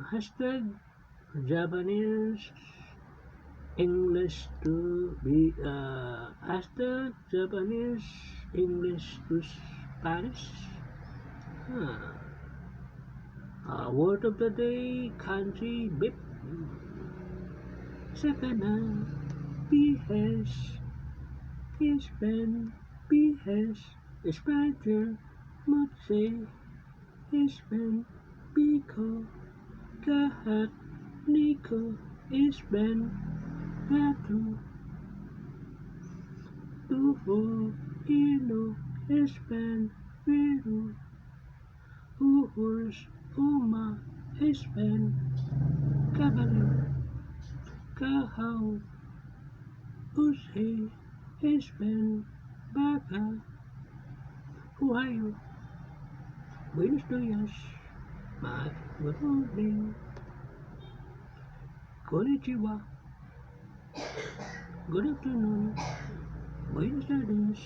Hashtag Japanese English to be #JapaneseEnglish to Spanish. Huh. Word of the day, kanji bip. Sakana, BS, Hispan, BS, Spider, Mutse, Hispan, Biko, Kahat, Nico, Isben, Gato, Tufo, Ino, Hispan, Peru, Uhurs, Uma, Hispan, Cavalry, Kahao, Ushe, Hispan, Baka, Ohio, Buenos dias, good morning, Konnichiwa, good afternoon, buenas tardes.